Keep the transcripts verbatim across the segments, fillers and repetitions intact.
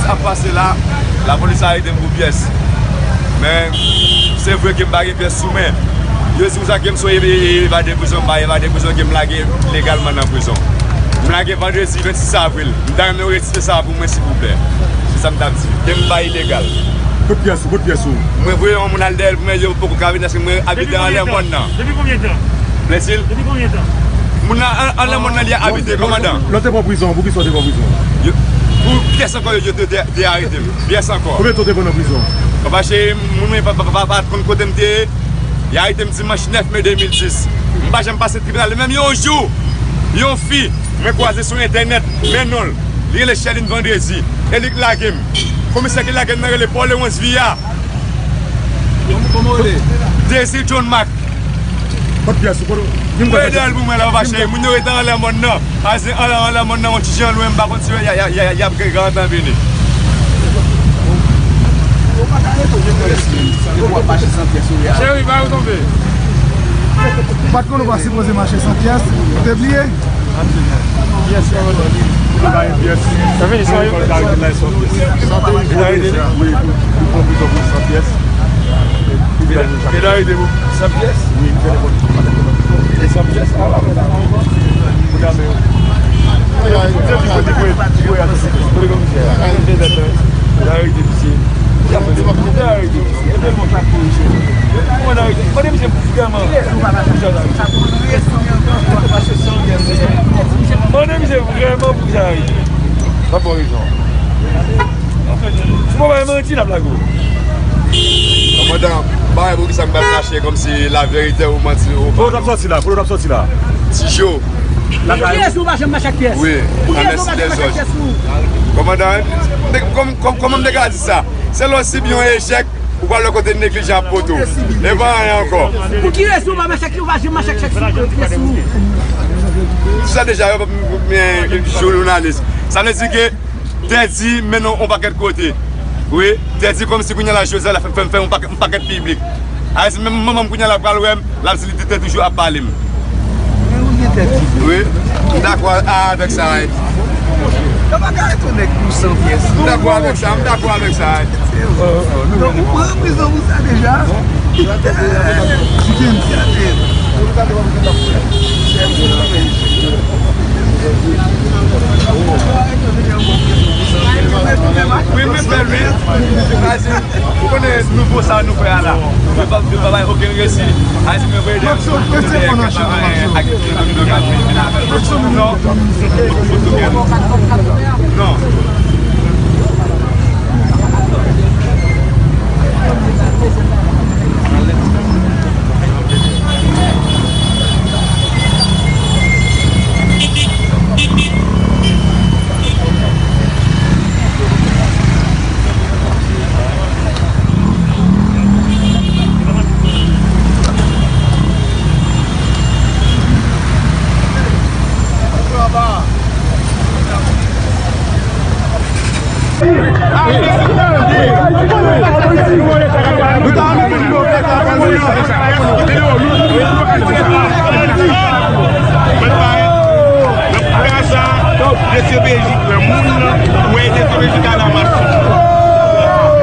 Ap pase la, lapolis arete m pou pyès. Men, se vre ke m pa gen pyès sou mwen. Yo di konsa ke m se yon e-, e-, evade prizon, m pa evade prizon, ke m lage legalman nan prizon. M lage vandredi vennsis avril. M ta renmen yo retire sa pou mwen, silvouplè. Se sa m t ap di. Ke m pa ilegal. Kot pyès ou? Kot pyès ou? Mwen voye yon moun al dèyè l pou mwen, yo poko ka vin, paske mwen abite anlè mòn nan. Depi konbyen tan? Plèsil? Depi konbyen tan? Moun nan an-, anlè mòn nan li abite, kòmandan. Lè w te pran prizon, pou ki sa w te pran prizon? Yo, pou pyès ankò yo, yo te, te, te arete m. Pyès ankò. Konbyen tan w te pran nan prizon? Papa cheri, moun mwen pa, pa, pa, pa, pa t konn kote m te ye. Yo arete m dimanch nèf me de mil dis. M pa janm pase tribinal. Menm yon jou, yon fi, mwen kwaze sou entènèt, men non l. Li rele Sherline Vendredi. E li k lage m. Komisè ki lage m nan rele Paul Léonce Via. Kòman, kòman w rele? Désir John Marc. Kot pyès ou? Kot, vin Voye dèyè l pou mwen la, papa cheri. Moun yo rete anlè mòn nan. Aze anlè, anlè mòn nan, yon ti jan lwen, m pa konn si y a, y a, y a, y ap gen gran tan vini. Cheri, ba yo tonbe. Ou pa t konn ou pa sipoze mache san pyès? Ou te bliye? Pyès, kòmandan. Li bay pyès. Sa fini, sa yo. Li bay pyès. Wi, li pran prizon pou san pyès. Li bay san pyès? Wi, li fè nenpòt. E san pyès, a, la, la. Pou dame yo. Se ti kote pou, pou y al isit. Kote komisè a? Li arete misye. Li arete misye. Mande misye vrèman pou sa l arete. Mande misye vrèman pou sa l arete. Sa bon rezon. Si w pa bay manti, n ap lage w. Kòmandan, m pa wè poukisa m pral kache kòmsi laverite ou manti ou pa. Kote w t ap sòti la? Kote w t ap sòti la? Tijo. Pou ki rezon w pa janm mache ak pyès? Wi, pou ki rezon w pa janm mache ak pyès ou? Kòmandan, m te, kòm, kòm, kòman m te ka di sa? Se lè w sibi yon echèk, ou pral wè kote neglijan ap pote w. E pa anyen ankò. Pou ki rezon w pa mache ak, ou pa janm mache ak pyès ou? Sa deja, yo, men, jounalis. Sa vle di ke Teddy mennen w yon pakèt kote. Wi, Teddy kòmsi kounye a la Joseph la fè, fè, fè yon pakèt, yon pakèt piblik. A, si menm manman m kounye a la pral wè m, l ap di li te, te toujou ap pale m. Men ou gen tèt di. Wi, m dakò a, avèk sa, wi. Yo pa ka retounen kou san pyès. M dakò avèk sa, m dakò avèk sa, wi. Donk ou pran prizon pou sa deja. Chicken. Wi, mwen bèl, wi. Ou konnen nouvo sa nou fè a la. Yo pa, yo pa bay okenn resi. Ayisyen mwen voye dèyè m sou kote ak, ak, non. Non.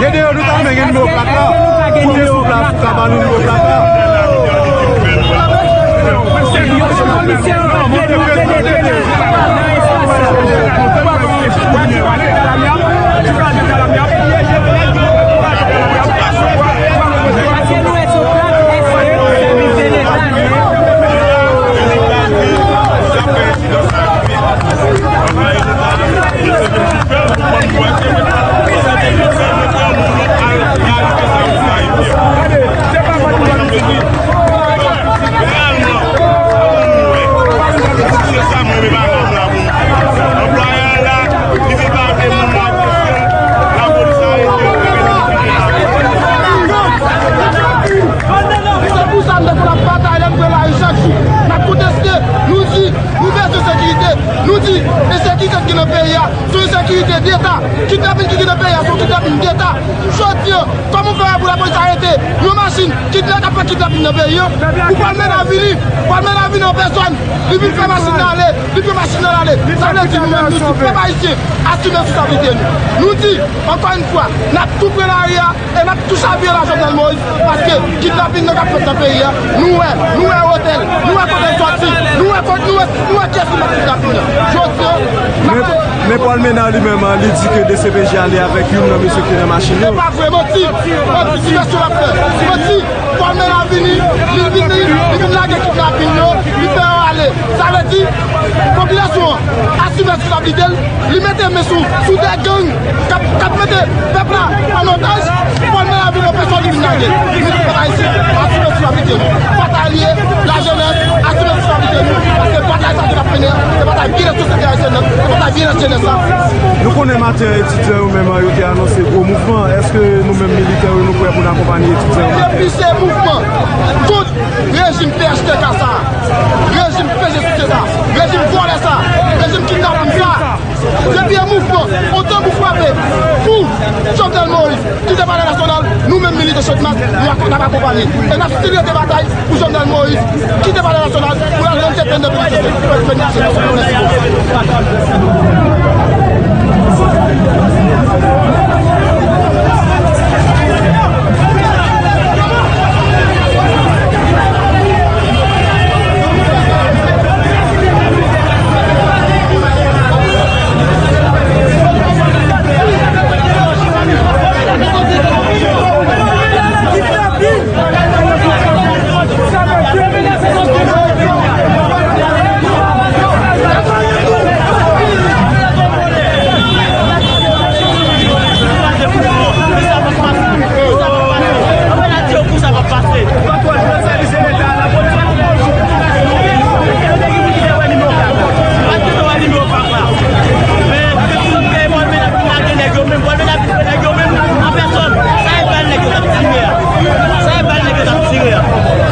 Dede yo, nou ta renmen gen nimewo plak la. Pou te sou plas, pou ka ban nou nimewo plak la. kidnapin nan peyi an, pou Palmera vini, Palmera vini an pèsòn, li vin fè machin nan ale, li fè machin nan ale. Sa vle di nou menm nou di pèp ayisyen, asime responsablite nou. Nou di, ankò yon fwa, n ap tou pran lari a, e n ap tou chavire la Jovenel Moïse, paske kidnapin nan k ap fèt nan peyi a, nou wè, nou wè otèl, nou wè kote l sòti, nou wè kote, nou wè, nou wè kiyès ki mèt kidnapin nan. Jodi a, n ap Men, men Paul Ménard li menm, li di ke D C P J ale avèk youn nan mesye ki te nan machin yo. Se pa vre, manti, manti, divèsyon l ap fè, manti. Paul Ménard vini, li vini, li vin lage kidnapin yo, li fè yo ale. Sa vle di, popilasyon an asime responsablite l, li mete men sou, sou de gang k ap, k ap mete pèp la an otaj. Paul Ménard vini an pèsòn, li vin lage. Li di pèp ayisyen, asime responsablite nou. Batay li ye, lajenès, asime responsablite nou. Paske batay sa ki n ap mennen an, se batay byenèt sosyete ayisyèn nan, se batay byenèt jenès la. Nou konnen maten an, etidyan yo menm, yo te anonse gwo mouvman. Èske nou menm militè yo, nou prè pou n akonpanye etidyan yo maten an? Depi se mouvman kont rejim P H T K sa, rejim P J C C sa, rejim vòlè sa, rejim kidnapin sa, depi e mouvman, yon tanbou frape pou Jovenel Moïse kite Palè Nasyonal, nou menm militè Chadmas, nou ak-, n ap akonpanye. E n ap stil rete batay pou Jovenel Moïse kite Palè Nasyonal, pou l al rann tèt N W T C. Mèsi bokou.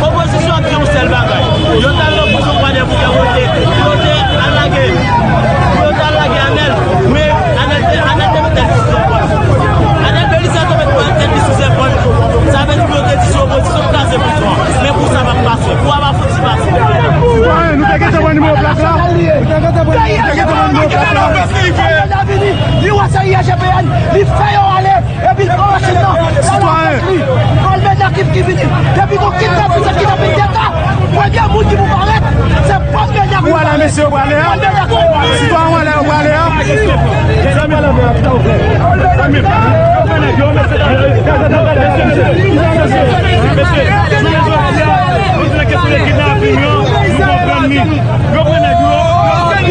Opozisyon ap di yon sèl bagay. Yo t al nan prizon pa de pou te vote, pou yo te al lage, pou yo te al lage Anèl. Men Anèl te, Anèl te met tèt li sou zèpòl. Anèl Belizaire te met tèt li sou zèpòl. Sa vle di pou yo te di se opozisyon k kraze prizon an. Men kou sa p ap pase. Kou a pa fouti pase. Sitwayen, nou te gentan pran nimewo plak la. Nou te gentan pran nimewo plak la. Li wè se I G P N, li fè yo ale. Epi l pran machin nan, l al avèk li. Paul Ménard ki, ki vini. Depi gon kidnapin, se kidnapin deta. Premye moun ki pou parèt, se Paul Ménard ki pou parèt. Ou wè la, mesye yo prale a? Paul Ménard ki pou parèt. Sitwayen, ou wè la, yo prale a? Mezanmi, yo pran nèg yo, mesye, mesye, mesye, jounen jodi a, nou di nan kesyon de kidnapin yo, nou konprann li. Yo pran nèg yo,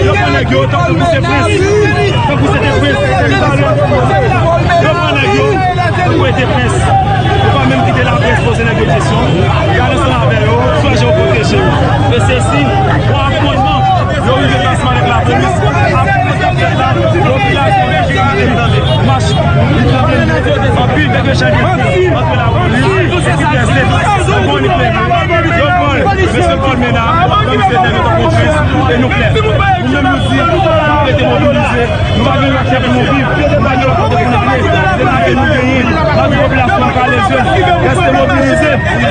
yo pran nèg yo tankou se prens. Tankou se te prens, se te prens. Yo pran nèg yo tankou se te prens. Yo pa menm kite laprès poze nèg yo kesyon. Y al ansanm avè yo, swa jan yo pwoteje yo. E se si, bon, aktyèlman, yo rive pase avèk lapolis. Apre sa k fèt la, popilasyon an ki ka tande mach, li tande nou. Anpil degrejan gen antre lapolis, anpil dèzèd, anpil dèzèd. Yo pran, mesye Paul Ménard, kòm se nèg yo tankou prens, e nou klè. Nou menm nou di, nou rete mobilize, nou pa gen lòt tè pou nou viv, nou pa gen lòt kote pou nou ale, se sa ke nou genyen. N ap di popilasyon an kale je, rete mobilize,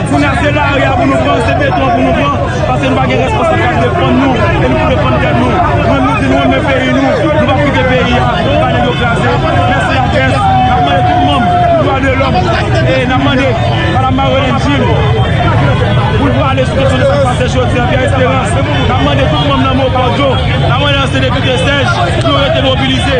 kounye a se lari a pou nou pran, se beton an pou nou pran, paske nou pa gen responsab k ap defann nou, e nou pou defann tèt nou. Nou menm nou di nou renmen peyi nou, nou p ap kite peyi a pa nèg yo kraze. Mèsi lakès, n ap mande tout manm pou dwa de lòm, e n ap mande Madan Marilyn Gilles, pou l pale sou kesyon de sa k pase jodi a, Pierre Espérance. N ap mande tout manm nan Mokòdyo, n ap mande ansyen depite Serge, pou yo rete mobilize.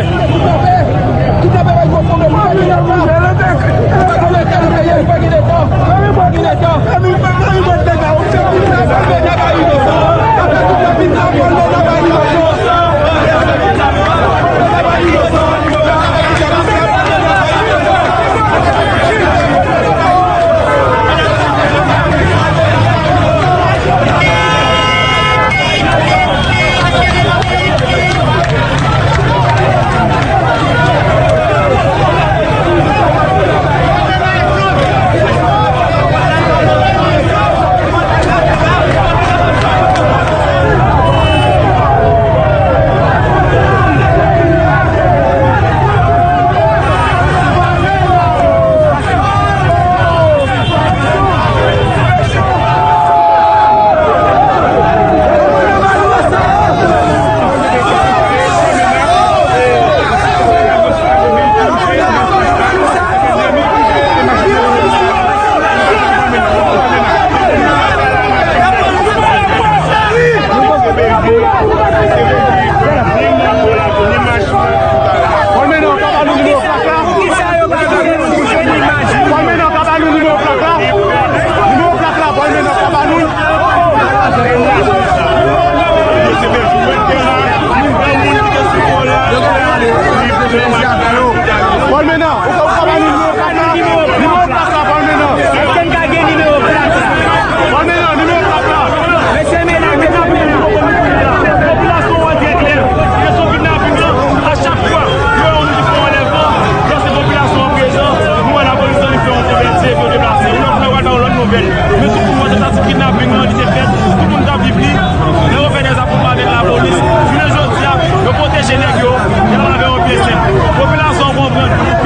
Tout moun wè tantativ kidnaping lan, li te fèt, tout moun t ap viv li, nan yo fè dèzafwonman avèk lapolis. Jounen jodi a, yo pwoteje nèg yo, yo t ap avè yo pye sèl. Popilasyon an konprann.